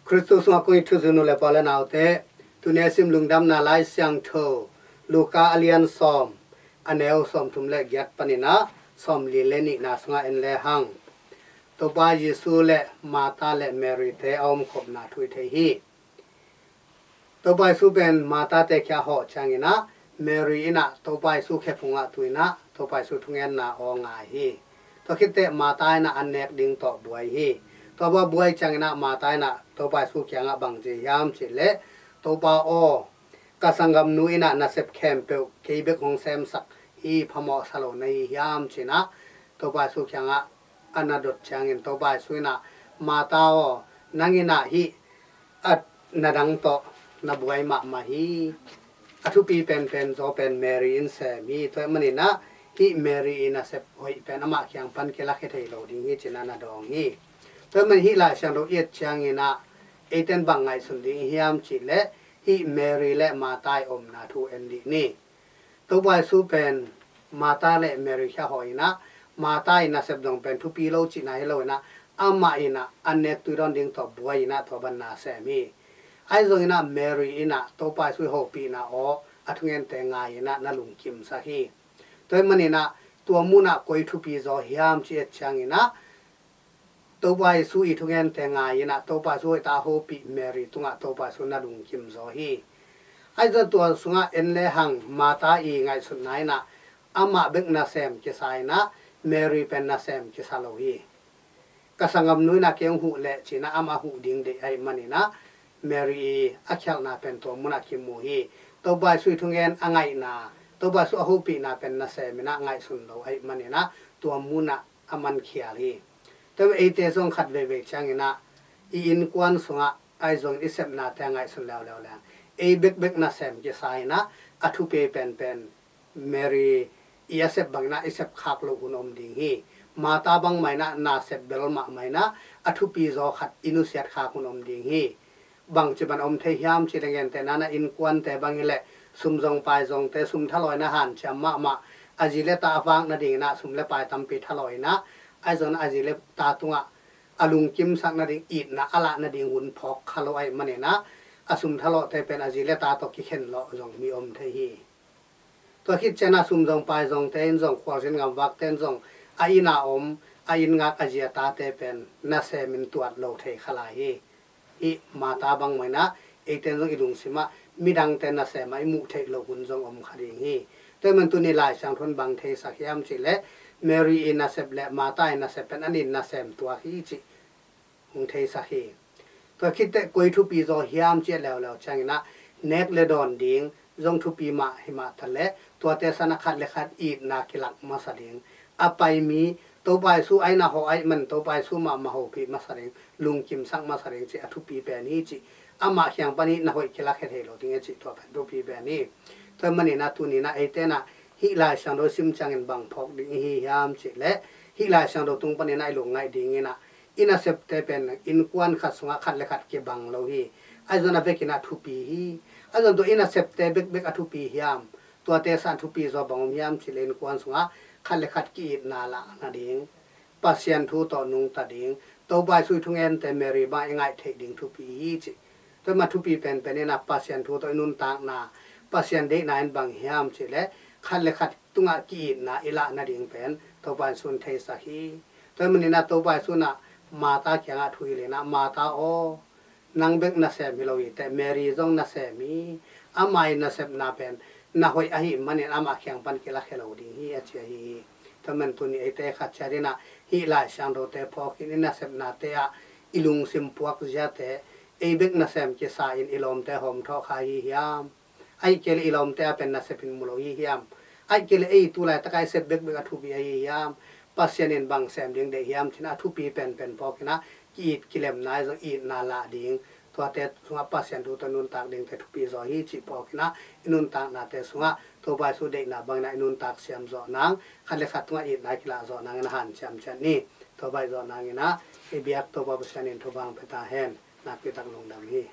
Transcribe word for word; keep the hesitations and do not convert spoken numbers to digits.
Khristu sungah kong it thuzui nu le pa le naute, tuni a sim Lungdamna Lai Siangtho Luka a lian sawm, a neu sawmthum le giat panin ah sawmli le nihna sungah en lehang, Topa Jesu le Martha le Mary te a omkhopna thu i thei hi. Topa Jesu pen Martha te kiang a hawh ciangin ah, Mary in ah Topa Jesu khephung ah tu in ah Topa Jesu thugenna aw ngai hi. Tua khit teh Martha in ah an nek ding tawh buai hi. Tua bang buai ciangin ah Martha in ah Topa Jesu kiangah bang ci hiam cih leh, "Topa aw, ka sanggamnu in ah nasep khempeuh kei bek hong semsak hi, phamawh sa lo na hi hiam?" ci in ah Topa Jesu kiangah a na dot ciangin Topa Jesu in ah, "Martha aw, nang in ah hih a na dang tawh na buai mahmah hi. A thupi penpen zaw pen Mary in sem hi. Tua ahih manin ah hih Mary i nasep hoih pen amah kiang pan kilakhia thei lo ding hi," ci in ah na dawng hi. Tua ahih manin hih Lai Siangtho i et ciangin ah eite in bang ngaihsun ding i hiam cih leh, hih Mary le Martha i omna thu en dih ni. Topa Jesu pen Martha le Mary kiang a hawh in ah, Martha i nasep dong pen thupi lo cihna hi lo in ah, amah in ah an nek tui dawn ding tawh buai in ah tua bang na sem hi. Ahi zongin ah Mary in ah Topa Jesu i hopihna aw a thugente ngai in ah na lungkimsak hi. Tua ahih manin ah tua mun ah koi thupi zaw hiam cih et ciangin ah, Topa Jesu i thugente ngai in ah Topa Jesu hoihtak a hopih Mary tungah Topa Jesu na lungkim zaw hi. Ahi zongin tua sungah en lehang Martha i ngaihsutna in ah amah bek nasem kisa in ah Mary pen nasem kisa lo hi. Ka sanggamnu in ah kei hong huh leh ci in ah amah huh ding deih ahih manin ah Mary i a khialhna pen tua mun ah kimu hi. Topa Jesu i thugen a ngaihna, Topa Jesu a hopihna pen nasem in ah ngaihsun lo ahih manin ah tua mun ah a man khial hi. Tua eite zong khat veivei ciangin ah i innkuan sungah ahi zongin i sepnate a ngaihsun leuleu leng, ei bekbek nasem kisa in ah a thupi penpen Mary i a sep bangin ah i sep khak loh hun om ding hi. Martha bang mah in ah nasep bel mahmah in ah a thupi zaw khat i nusiat khak hun om ding hi. Bangci bang om thei hiam cih leh, gentehna in ah innkuante bang hi leh sum zong pai zongte sum thalawina hanciam mahmah, a zi le ta a vak nadingin ah sum le pai tampi thalawi in ah, ahi zongin a zi le ta tungah a lungkimsak nading itna a lah nading hun phawk kha lo ahih manin ah a sum thalawhte pen a zi le ta tawh kikhen lawh zong mi om thei hi. Tua khit ciangin ah sum zong pai zongte in zong, khualzin gamvakte in zong a inn a om, a inn ngak a zi a tate pen nasemin tuat lo thei kha lai hi. Hih Martha bang mah in ah eite in zong i lungsim ah midangte nasem ah i muh theih loh hun zong om kha ding hi. Tua ahih manin tuni Lai Siangtho in bang theisak hiam cih leh, Mary i nasep le Martha i nasep pen an in nasem tuak hi cih hong theisak hi. Tua khit teh koi thupi zaw hiam cih et leuleu ciangin ah, nek le dawn ding zong thupi mah hi mah ta leh, tuate sangin ah khat le khat itna kilak masa ding, a pai mi, Topa Jesu a inn a hawh ahih manin Topa Jesu mahmah hopih masa ding, lungkimsak masa ding cih a thupi pen hi cih, amah kiang pan hih na hoih kilakhia thei lo ding hi cih tua pen thupi pen hi. Tua ahih manin ah tuni in ah eite in ah hih Lai Siangtho sim ciangin bang phawk ding i hi hiam cih leh, hih Lai Siangtho tung panin ah i lungngaih dingin ah i nasepte pen innkuan khat sungah khat le khat kibang lo hi. Ahi zongin a vekin ah thupi hi. Ahi zongin tua i nasepte bekbek a thupi hiam? Tuate sangin thupi zaw bang om hiam cih leh, innkuan sungah khat le khat ki-itna lah nading, Pasian thu tawh nungta ding, Topa Jesu i thugente Mary bang i ngaih theih ding thupi hi cih. Tua ahih manin thupi penpen in ah Pasian thu tawh i nuntakna, Pasian deihna in bang hiam cih leh, khat le khat tungah ki-itna i lah nading pen Topa Jesu in theisak hi. Tua ahih manin ah Topa Jesu in ah Martha kiangah thu hilh in ah, "Martha aw, nang bek nasem hi lo hi teh, Mary zong nasem hi. Ama i nasepna pen na hoih ahih manin amah kiang pan kilakhia lo ding hi," a ci ahi hi. Tua ahih manin tuni eite khat ciat in ah hih Lai Siangthote phawk in i nasepnate ah i lungsim puak ziate, ei bek nasem kisa in i lawmte hawmthawh kha hi hiam? Ahih kei leh i lawmte a pen nasep in mu lo hi hiam? Ahih kei leh ei tu laitak a i sep bekbek a thupi ahi hiam? Pasian in bang sem ding deih hiam ci-in a thupi penpen phawk in ah, ki-it kilemna ahi zong itna lah ding, tuate sungah Pasian thu tawh nuntak dingte thupi zaw hi cih phawk in ah, i nuntaknate sungah Topa Jesu deihna bangin ah i nuntak siam zawh nang, khat le khat tungah itna kilah zawh nangin a hanciam ciat ni. Tua bang hi zawh nangin ah i biak Topa Pasian in thupha hong pia ta hen. Nakpi tak lungdam hi.